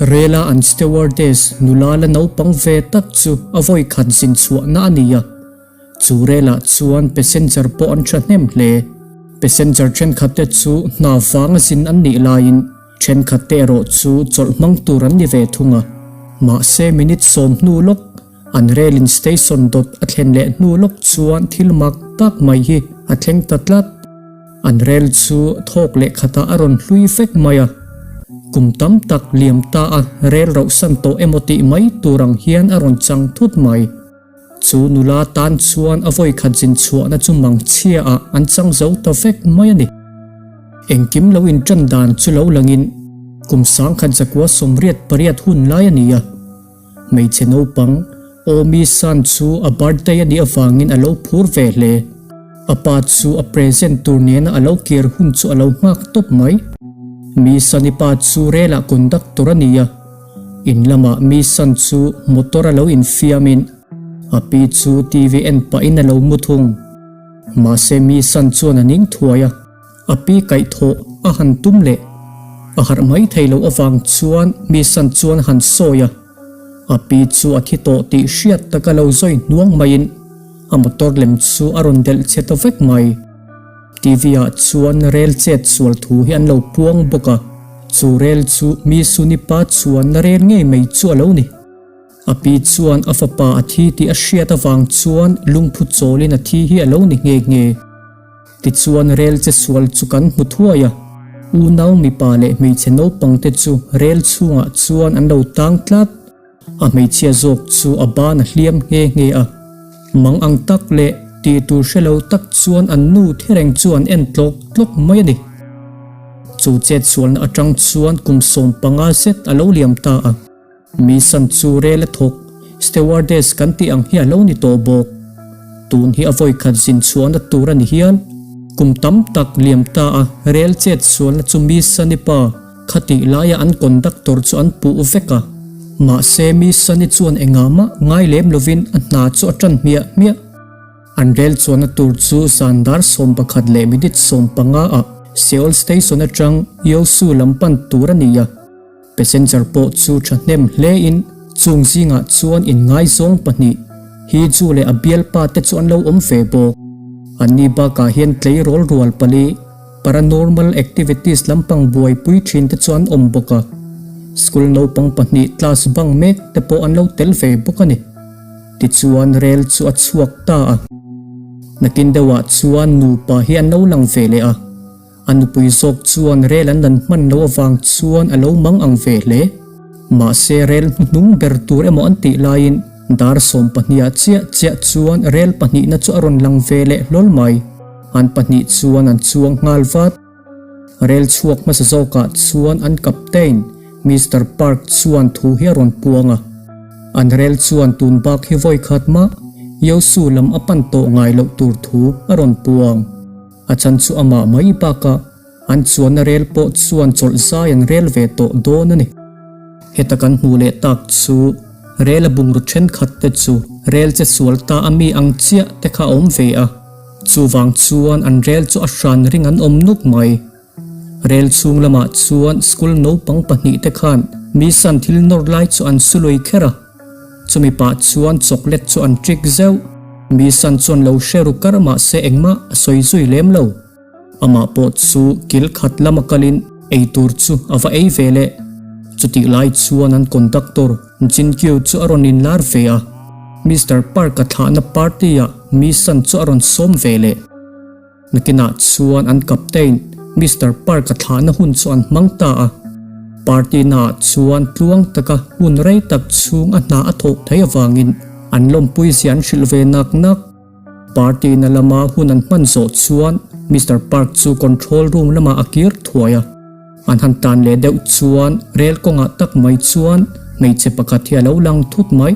Rela an stewardess nula la naupang ve tak chu a vawi khat zin chhuahna a ni a. Chu relah chuan passenger pawh an thahnem hle. Passenger thenkhatte chu hna vanga zin an nih laiin thenkhatte erawh chu chawlh hmang tur an ni ve thung a. Mahse minute sawm hnu lawk an relin station dawt a thlen leh hnu lawk chuan thil mak tak mai hi a thleng ta tlat. An rel chu thawk leh khatah a rawn hlui vek mai a. Kum tam tak liam ta a rel rauhsan tawh emaw tih mai tur ang hian a rawn chang thut mai. Chu nula tan chuan a vawikhat zin chhuahna chu mangchhia ah an chang zo ta vek mai a ni. Engkim lo inṭan dan chu lo langin kum sangkhat zakua 88 hun lai a ni a. Hmeichhe naupang Omi San chu a birthday a nih avangin a lo phur ve hle. A pa chu a present tur nena a lo kir hun chu a lo nghak tawp mai. Mi San-i pa chu relah conductor a ni a. In lamah mi san chu motor a lo infiamin a pi chu TV en pahin a lo mu thung. Mahse mi san chuan a ning thuai a, a pi kaihthawh a han tum leh a harh mai thei loh avang chuan mi san chuan a han sawi a, a pi chu a thi tawh tih hriat taka lo zawi hnuang maiin a motor lem chu a rawn delh che ta vek mai. TV ah chuan rel chet sual thu hi an lo puang bawk a, chu rel chu mi Sunipa chuan na rel ngei mai chu a lo ni. A pi chuan a fapa a thi tih a hriat avang chuan lungphu chawlin a thi hi a lo ni nghe nghe. Tichuan rel che sual chu kan hmu thuai a, unau mipa leh hmeichhe naupang te chu rel chhungah chuan an lo tang tlat. A hmeichhia zawk chu a ban a hliam nghe nghe a, mang ang tak leh tih tur hre lo tak chuan an nu thereng chu an en tlawk tlawk mai a ni. Chu chetsualna atang chuan kum 15 zet a lo liam ta a. Mi san chu rel a thawk, stewardess kan tih ang hi a lo ni tawh bawk. Tun hi a vawikhat zin chhuahna tur a ni hial. Kum tam tak liam ta a, rel chetsualna chu mi sani pa, Khatih laia an conductor chu an puh vek a, mahse mi Sunny chuan engah mah ngai lem lovin a hna chu a tan hmiah hmiah. An rel chuanna tur chu zan dar 11 leh minute 15 ah Seoul Station atang Yeosu lam pan tur a ni a. Passenger pawh chu thahnem hlein chung zingah chuan inngaizawng pahnih, Hee-ju leh a bialpa te chu an lo awm ve bawk. Anni bakah hian tleirawl rual pali, Paranormal activities lampang buaipui thin te chu an awm bawk a, school naupang pahnih class bang mek te pawh an lo tel ve bawk a ni. Tichuan rel chu a chhuak ta a. Nakin deuhah chuan nupa hi an lo lang ve leh a, a nupui zawk chuan rel an lan hman loh avang chuan a lo mang ang ve hle. Mahse rel hnuhnung ber tur emaw an tih laiin dar 12 ah chiah chiah chuan rel pahnihna chu a rawn lang ve leh hlawl mai. An pahnih chuan an chuang nghal vat. Rel chhuak hmasa zawkah chuan an captain, Mister Park chuan thu hi a rawn puang a. An rel chuan tun bak hi vawi khat mah Yeosu lam a pan tawh ngai loh tur thu a rawn puang. A chan chu amah mai bakah an chuanna rel pawh chuan chawlh zai an rel ve tawh dawn a ni. Heta kan hmuh leh tak chu rel a bungraw thenkhat te chu rel che sual ta a mi ang chiah te kha a awm ve a. Chuvang chuan an rel chu a hran ring an awm nuk mai. Rel chhung lamah chuan school naupang pahnih te khan mi san thil nawr lai chu an su lui kher a. Chumi pah chuan chocolate chu an trick zeuh. Mi san chuan lo hre ru kar mahse engmah a sawi zui lem lo. Amah pawh chu kil khat lama kalin ei tur chu a va ei ve leh. Chutih lai chuan an conductor Jin Kyu chu a rawn inlar ve a. Mister Park-a thlahna party-ah mi san chu a rawn sawm ve leh. Nakinah chuan an captain Mister Park-a thlahna hun chu an hmang ta a. Party naah chuan tluang taka hun rei tak chhung a hna a thawh theih avangin an lawmpui zia an hrilh ve nak nak. Party na lama hun an hman zawh chuan Mister Park chu control room lamah a kir thuai a. An han tan leh deuh chuan rel kawngah tak mai chuan hmeichhe pakhat hi a lo lang thut mai.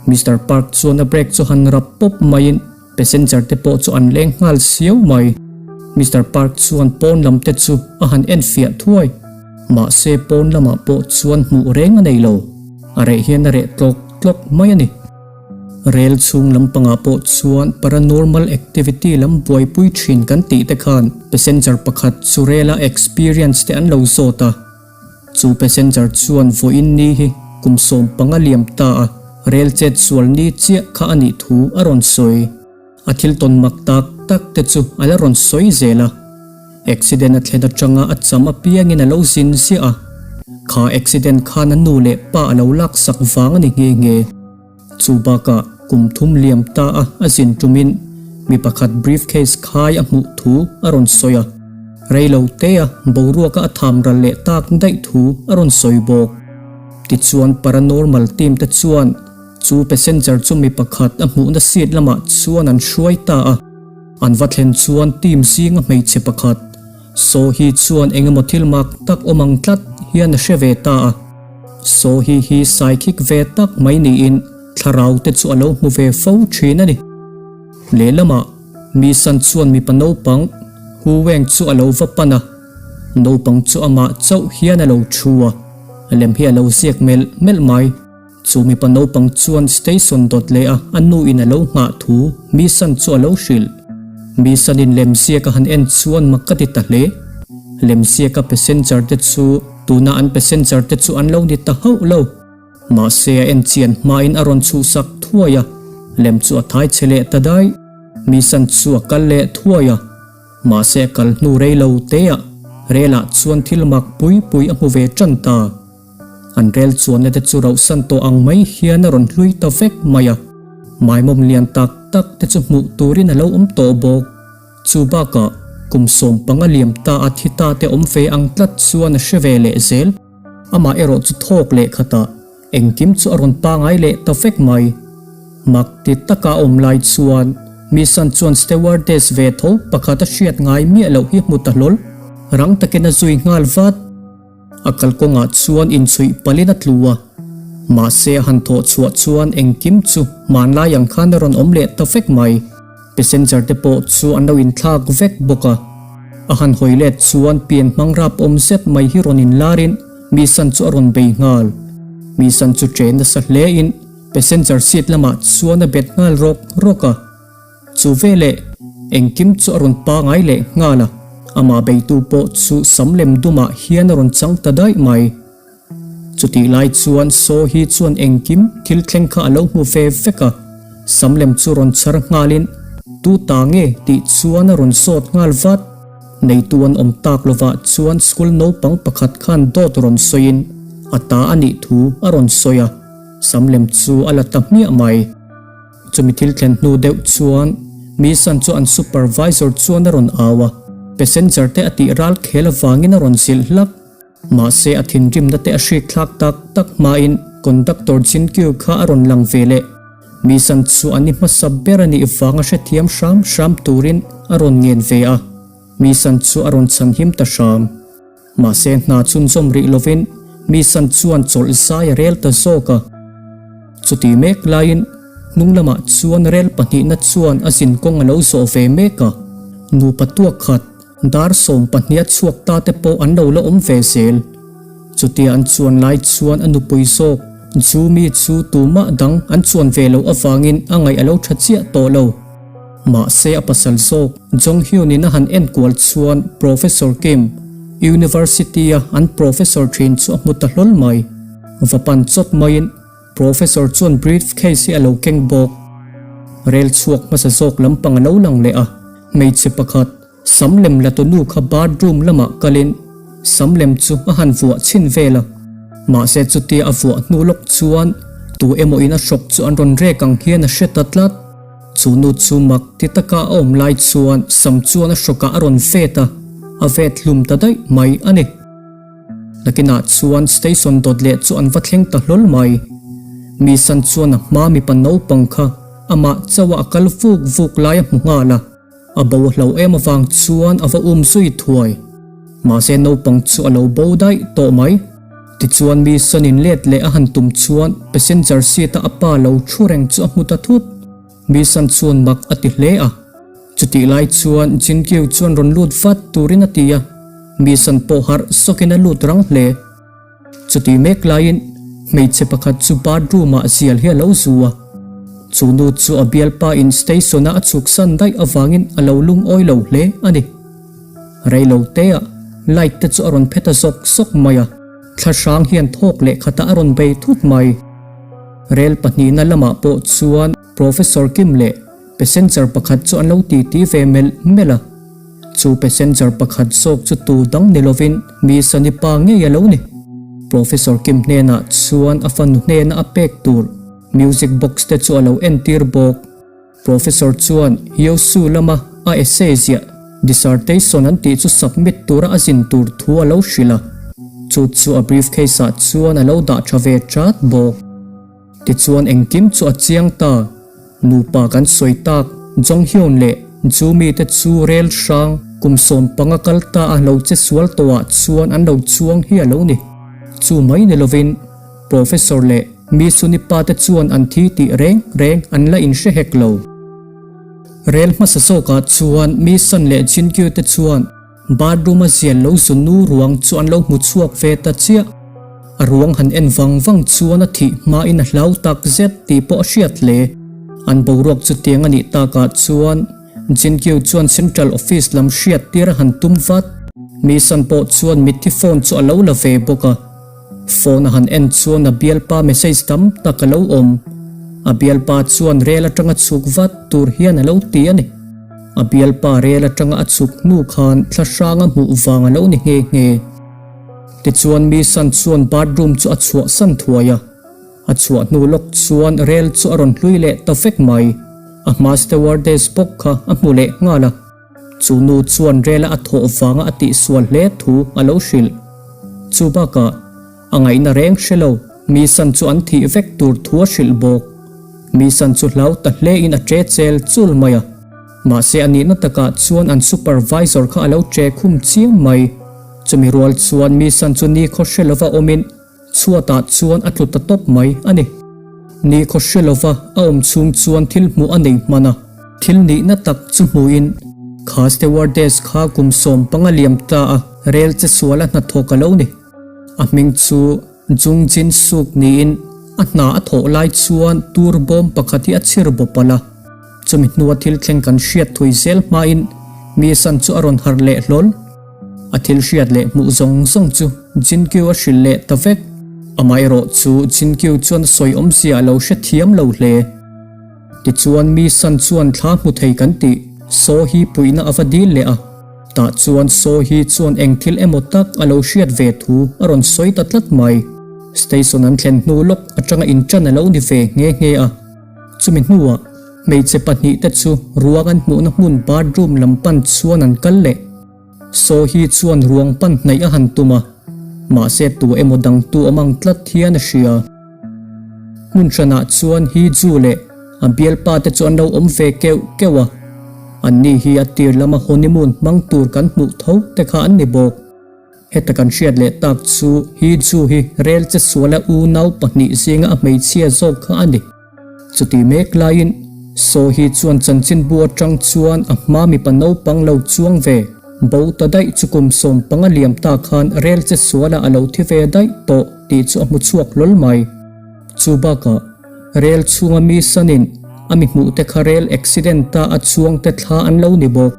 Mister Park chuan a brake chu han rap pawp maiin passenger te pawh chu an leng nghal siau mai. Mister Park chuan pawn lam te chu a han en fiah thuai. Mahse pawn lamah pawh chuan hmuh reng a nei lo. A reh hian a reh tlawk tlawk mai a ni. Rel chhung lampangah pawh chuan paranormal activity lam buaipui thin kan tih te khan passenger pakhat chu rela experience te an lo zawt a. Chu passenger chuan vawiin ni hi kum 15 liam ta a, rel chet sual ni chiah kha a nih thu a rawn sawi. A thil tawn mak tak tak te chu a la rawn sawi zel a. Accident a thlen atanga a cham apiangin a lo zin ziah a. Kha accident khan a nu leh pa a lo laksak vang a ni nghe nghe. Chu bakah kum thum liam ta a a zin tumin mi pakhat briefcase khai a hmuh thu a rawn sawi a. Rei lo te a boruaka a tham ral leh tak daih thu a rawn sawi bawk. Tichuan paranormal team te chuan chu passenger chu mi pakhat a hmuhna seat lamah chuan an hruai ta a. An va thlen chuan team zinga hmeichhe pakhat Saw hi chuan eng emaw thil mak tak awm ang tlat hian a hre ve ta a. Saw hi hi saikhik ve tak mai niin thlarau te chu a lo hmu ve fo thin a ni. Lehlamah mi san chuan mipa naupang Hu Weng chu a lo va pan a, naupang chu amah chauh hian a lo thu a, lem hi a lo ziak melh melh mai. Chu mipa naupang chuan station dawt leh a a nu in a lo nghah thu mi san chu a lo hrilh. Mi san in lemziak a han en chuan mak ka ti ta hle. Lemziak a passenger te chu tuna an passenger te chu an lo ni ta hauh lo. Mahse a en chian hmain a rawn chhuhsak thuai a, lem chu a thai che leh ta daih. Mi san chu a kal leh thuai a. Mahse a kal hnu rei lo te ah relah chuan thil mak pui pui a hmu ve tan ta. An rel chuanna te chu rauhsan tawh ang mai hian a rawn hlui ta vek mai a, maimawm lian tak tak te chu hmuh turin a lo awm tawh bawk. Chu bakah kum 15 liam ta a thi ta te awm ve ang tlat chuan a hre ve leh zel. Amah erawh chu thawk leh khatah engkim chu a rawn pangai leh ta vek mai. Mak ti taka a awm lai chuan mi san chuan stewardess ve tho pakhat a hriat ngai miah loh hi hmu ta hlawl. Rang takin a zui nghal vat. A kalkawngah chuan inchhuih palin a tlu a, mahse a han thawh chhuah chuan engkim chu hmanlai ang khan a rawn awm leh ta vek mai. Passenger te pawh chu an lo inthlak vek bawk a. A han hawi let chuan pian hmang rap awm zet mai hi rawn inlarin mi san chu a rawn bei nghal. Mi san chu ṭe nasa hlein passenger seat lamah chuan a bet nghal rawk rawk a. Chu veleh engkim chu a rawn pangai leh nghal a, amah beitu pawh chu sam lem dumah hian a rawn chang ta daih mai. Chutih lai chuan Saw hi chuan engkim thil thleng kha a lo hmu ve vek a, sam lem chu rawn chhar nghalin Tu ta nge tih chuan a rawn sawt nghal vat. Neitu an awm tak lovah chuan school naupang pakhat khan dawt rawn sawiin a ta a nih thu a rawn sawi a, sam lem chu a la ta hmiah mai. Chumi thil thlen hnu deuh chuan mi san chu an supervisor chuan a rawn au a, passenger te a tih ral khel avangin a rawn zilh hlak. Mahse a thinrimna te a hrik thlak tak tak hmain conductor Jin Kyu kha a rawn lang ve leh. Mi san chu an i hmasa ber a nih vang a hrethiam hram hram turin a rawn ngen ve a, mi san chu a rawn chhanhim ta hram. Mahse hna chhunzawm rih lovin mi san chuan chawlh zai a rel ta zawk a. Chuti mek laiin hnung lamah chuan rel pahnihna chuan a zin kawng a lo zawh ve mek a. Nupa tuak khat dar 12 a chhuak ta te pawh an lo la awm ve zel. Chutia an chuan lai chuan a nupui zawk Jumi chu tumah dang an chuan ve loh avangin a ngaih a lo tha chiah tawh lo. Mahse a pasal zawk Jong Hyun in a han enkual chuan Professor Kim, University a an professor thin chu a hmu ta hlawl mai. Va pan chawt maiin Professor chuan briefcase hi a lo keng bawk. Rel chhuak hmasa zawk lampang a lo lang leh a, hmeichhe pakhat sam lem la tu nu kha bathroom lamah kalin sam lem chu a han vuah chhin vel a. Mahse chutia a vuah hnu lawk chuan tu emaw in a hrawk chu an rawn rek ang hian a hre ta tlat. Chu nu chu mak ti taka a awm lai chuan sam chuan a hrawkah a rawn vet a, a vet hlum ta daih mai a ni. Nakinah chuan station dawt leh chu an va thleng ta hlawl mai. Mi san chuan a hma mipa naupang kha amah chauha a kal vuk vuk lai a hmu nghal a. A bo hlo em avang chuan a va um zui thuai. Mahse naupang chu a lo bo daih tawh mai. Tichuan mi sanin let leh a han tum chuan passenger seat a a pa lo thu reng chu a hmu ta thut. Mi san chuan mak a ti hle a. Chutih lai chuan Jin Kyu chuan rawn lut vat turin a ti a. Mi san pawh harh sawkin a lut rang hle. Chutih mek laiin hmeichhe pakhat chu bathroom ah zial hi a lo zu a. Chu nu chu a bialpa in station a a chhuk san daih avangin a lo lungawi lo hle a ni. Rei lo te ah light te chu a rawn phe ta zawk zawk mai a. Thlahrang hian thawk leh khatah a rawn bei thut mai. Rel pahnihna lamah pawh chuan Professor Kim leh passenger pakhat chu an lo titi ve melh melh a. Chu passenger pakhat zawk chu tu dang ni lovin mi Sunny pa ngei a lo ni. Professor Kim hnenah chuan a fanu hnena a pek tur music box te chu a lo entir bawk. Professor chuan Yeosu lama a essay ziah dissertation an tih chu submit tura a zin tur thu a lo hrilh a, chu chu a briefcase ah chuan a lo dah tha ve chat bawk. Tichuan engkim chu a chiang ta, nupa kan sawi tak Jonghyun leh Jumi te chu rel hrang kum 15 kal ta a lo che sual tawhah chuan an lo chuang hi a lo ni. Chu mai ni lovin Professor leh Mi Sunipa te chuan an thi tih reng reng an la inhre hek lo. Rel hmasa zawkah chuan Mi San leh Jin Kyu te chuan bathroom a zial lo zunu ruang chu an lo hmu chhuak ve ta chiah. A ruang han en vang vang chuan a thih hmain a hlau tak zet tih pawh a hriat hle. An boruak chutiang a nih takah chuan Jin Kyu chuan Central Office lam hriat tir a han tum vat. Mi San pawh chuan mitthi phone chu a lo la ve bawk a. Phone a han en chuan a bialpa message tam tak a lo awm. A bialpa chuan rel atanga chhuk vat tur hian a lo ti a ni. A bialpa rel atanga a chhuk hnu khan thla hrang a hmuh vang a lo ni nghe nghe. Tichuan mi san chuan bathroom chu a chhuah san thuai a. A chhuah hnu lawk chuan rel chu a rawn hlui leh ta vek mai. A hma stewardess bawk kha a hmu leh nghal a. Chu nu chuan rela a thawh vanga a tihsual hle thu a lo hrilh. Chu bakah, a ngaihna reng hre lo, mi san chu an thih vek tur thu a hrilh bawk. Mi san chu hlau ta hlein a ṭe chel chul mai a. Mahse a nihna takah chuan an supervisor kha a lo ṭe khum chiam mai. Chumi rual chuan mi san chu nikhaw hre lova awmin Chhuatah chuan a tlu ta tawp mai a ni. Ni khaw hre lova a awm chhung chuan thil hmuh a nei hman a. Thil nihna tak chu hmuhin kha stewardess kha kum 15 liam ta a rel che sual a hnathawk a lo ni. A hming chu Jung Jin Suk niin a hna a thawh lai chuan tur bawm pakhat hi a chhir bawp palh a. Chumi hnua thil thleng kan hriat thui zel hmain mi san chu a rawn harh leh hlawl. A thil hriat leh hmuh zawng zawng chu Jinkyu a hrilh leh ta vek. Amaherawh chu Jinkyu chuan sawi awmzia a lo hre thiam lo hle. Tichuan mi san chuan thla hmu thei kan tih Saw hi puihna a va dil leh a. Tah chuan Saw hi chuan eng thil emaw tak a lo hriat ve thu a rawn sawi ta tlat mai. Station an thlen hnu lawk atanga inṭan a lo ni ve nghe nghe a. Chumi hnuah hmeichhe pahnihte chu ruang an hmuhna hmun bathroom lam pan chuan an kal leh. Saw hi chuan ruang pan hnaih a han tum a, mahse tu emaw dangtu awm ang tlat hian a hria. Hmun hranah chuan Hi Ju leh a bialpa te chu an lo awm ve keuh keuh a, anni hi a tir lama honeymoon hmang tur kan hmuh tho te kha an ni bawk. Heta kan hriat leh tak chu Hi Ju hi rel che suala unau pahnih zinga a hmeichhia zawk kha a ni. Chuti mek laiin Saw hi chuan chanchinbu atang chuan a hma mipa naupang lo chuang ve bo ta daih chu kum 15 liam ta khan rel che suala a lo thi ve daih tawh tih chu a hmu chhuak hlawl mai. Chu bakah rel chhunga mi sanin a mi hmuh te kha rel accident ta a chuang te thla an lo ni bawk.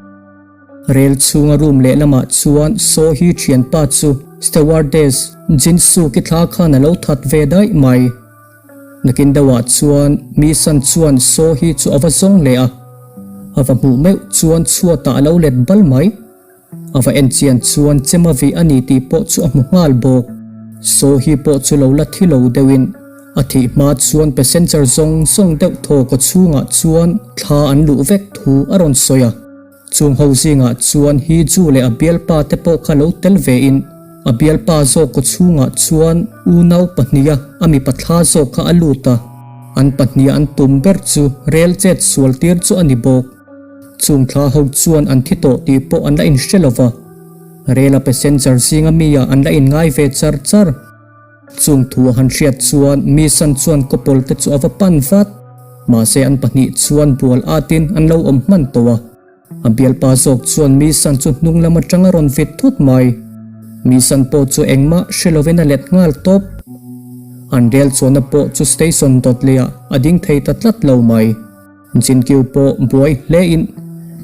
Rel chhunga room lehlamah chuan Saw hi thianpa chu stewardess Jin Suk-i thla khan a lo that ve daih mai. Nakin deuhah chuan mi san chuan Saw hi chu a va zawng leh a, a va hmuh meuh chuan chhuatah a lo let bal mai. A va en chian chuan chema vih a ni tih pawh chu a hmu nghal bawk. Saw hi pawh chu lo la thi lo deuhin a thih hma chuan passenger zawng zawng deuh thaw kaw chhungah chuan thla an luh vek thu a rawn sawi a. Chung ho zingah chuan hi Ju leh a bialpa te pawh kha lo tel vein a bialpa zawk kaw chhungah chuan unau pahniha a mipa thla zawk kha a lut a, an pahniha an tum ber chu rel chet sual tir chu a ni bawk. Chung thla ho chuan an thi tawh tih pawh an la inhre lo va, rel a passenger zinga mi ah an la inngai ve char char. Chung thu a han hriat chuan mi san chuan couple te chu a va pan vat. Mahse an pahnih chuan bual atin an lo awm hman tawh a. A bialpa zawk chuan mi san chu hnung lam atang a rawn vit thut mai. Mi san pawh chu engmah hre lovin a let nghal tawp. An rel chuanna pawh chu station dawt lehah a ding thei ta tlat lo mai. Jinkiu pawh buai hlein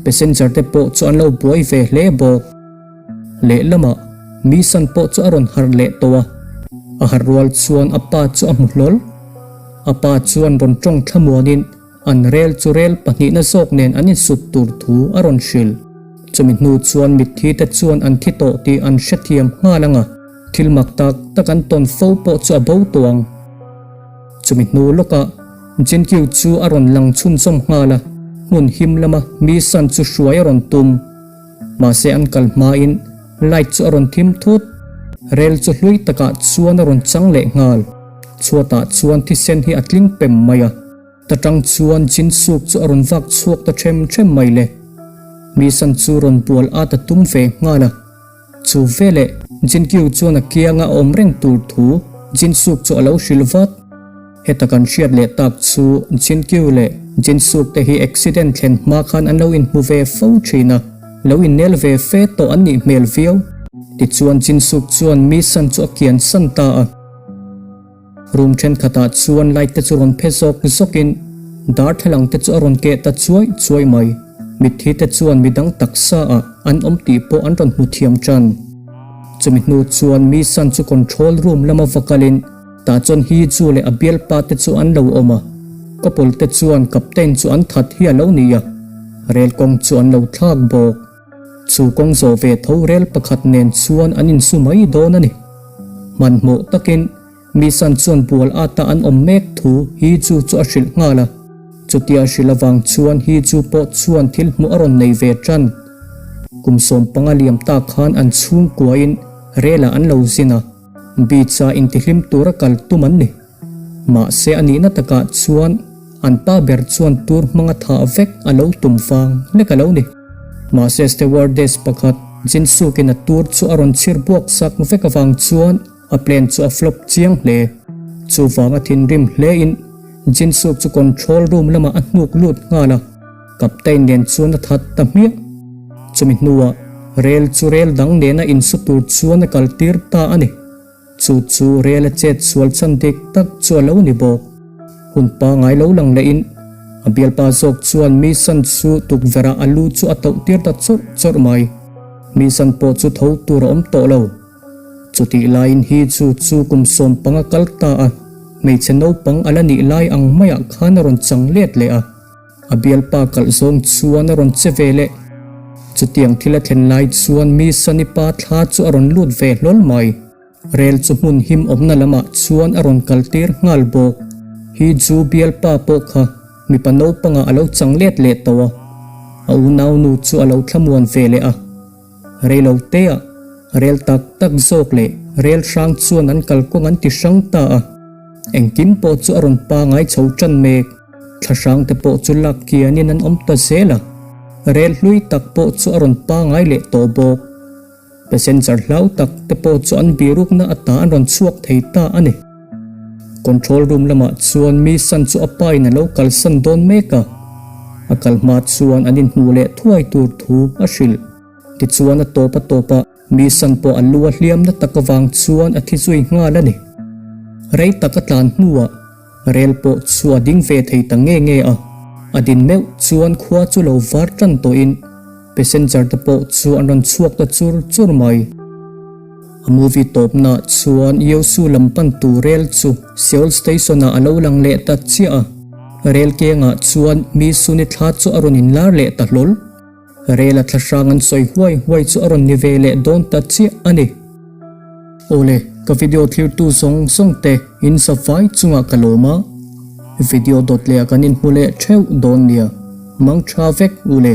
passenger te pawh chu an lo buai ve hle bawk. Lehlamah mi san pawh chu a rawn harh leh tawh a. A harh rual chuan a pa chu a hmu hlawl. A pa chuan rawn tawng thlamuanin an rel chu rel pahnihna zawk nen an insut tur thu a rawn hrilh. Chumi hnu chuan mitthi te chuan an thi tawh tih an hrethiam nghal ang a, thil mak tak tak an tawn fo pawh chu a bo tawh ang. Chumi hnu lawkah Jinkyu chu a rawn lang chhunzawm nghal a, hmun him lama mi san chu hruai a rawn tum. Mahse an kal hmain light chu a rawn thim thut. Rel chu hlui takah chuan a rawn chang leh nghal. Chhuatah chuan thisen hi a tling pem mai a. Ta tang chuan Jinsuk chu a rawn vak chhuak ta them them mai le. Mi san chu rawn bual at a tum ve nghal a. Chu veleh Jinkyu chuan a kianga a awm reng tur thu Jinsuk chu a lo hrilh vat. Heta kan hriat leh tak chu Jinkyu leh Jinsuk te hi accident thlen hma khan an lo inhmu ve fo thin a, lo innel ve fe tawh an nih hmel viau. Tichuan Jinsuk chuan Mi San chu a kian san ta a. Room thenkhatah chuan light te chu rawn phe zawk zawkin darthlalang te chu a rawn keh ta chuai chuai mai. Mitthi te chuan midang taksa ah an awm tih pawh an rawn hmu thiam tan. Chumi hnu chuan Mi San chu control room lama va kalin tah chuan Hee Ju leh a bialpa te chu an lo awm a. Couple te chuan captain chu an that hi a lo ni a, rel kawng chu an lo thlak bawk. Chu kawng zawh ve tho rel pakhat nen chuan an insu mai dawn a ni. Hmanhmawh takin Mi San chuan bual ata an awm mek thu Hee Ju chu a hrilh nghal a. Chutia hrilh avang chuan Hee Ju pawh chuan thil hmuh a rawn nei ve tan. Kum 15 liam tak khan an chhungkuain relah an lo zin a, beach-a intihlim tura kal tum an ni. Mahse a nihna takah chuan an pa ber chuan tur hmanga thah vek a lo tum vang lek a lo ni. Mahse stewardess pakhat Jinsukin a tur chu a rawn chhir buak sak vek avang chuan a plane chu a flop chiang hle. Chuvanga thinrim hlein Jinsuk chu control room lamah a hnuk lut nghal a, captain nen chuan a that ta hmiah. Chumi hnuah rel chu rel dang nena insu tur chuan a kaltir ta a ni. Chu chu rel a chet sual chhan dik tak chu a lo ni bawk. Hun pangai lo lang lehin a bialpa zawk chuan Mi San chu tukverhah a lu chu a tauh tir ta chawrh chawrh mai. Mi San pawh chu tho tur a awm tawh lo. Chutih laiin hi chu chu kum 15 kal ta a, hmeichhe naupang a la nih lai ang maiah khan a rawn chang let leh a. A bialpa kalh zawng chuan a rawn che ve leh. Chutiang thil a thlen lai chuan mi Sunny pa thla chu a rawn lut ve hlawl mai. Rel chu hmun him awmna lamah chuan a rawn kal tir nghal bawk. Hi chu bialpa pawh kha mipa naupangah a lo chang let leh tawh a. A unaunu chu a lo thlamuan ve leh a. Reilo tea rel tak tak zawk leh rel hrang chuan an kalkawng an ti hrang ta a. Engkim pawh chu a rawn pangai chho tan mek. Thla hrang te pawh chu lak kianin an awm ta zel a, rel hlui tak pawh chu a rawn pangai leh tawh bawk. Passenger hlau tak te pawh chu an birukna ata an rawn chhuak thei ta a ni. Control room lamah chuan mi san chu a pa in a lo kalsan dawn mek a, a kal hma chuan an inhmuh leh thuai tur thu a hrilh. Tichuan a tawp a tawp ah Mi san pawh a lu a hliamna tak avang chuan a thi zui nghal a ni. Rei tak a tlan hnuah rel pawh chu a ding ve thei ta nge nge a, a din meuh chuan khua chu lo var tan tawhin passenger te pawh chu an rawn chhuak ta chur chur mai. A movie tawpnaah chuan Yeosu lam pantu rel chu Seoul station ah a lo lang leh ta chiah a, rel kengah chuan Mi Suni thla chu a rawn inlar leh ta hlawl. Rel a thlahrang an sawi huai huai chu a rawn ni ve leh dawn ta chiah a ni. Awle, ka video thlirtu zawng zawng te in safai chungah ka lawm a, video dawt leh ah kan inhmu leh theuh dawn nia, mang tha vek u le.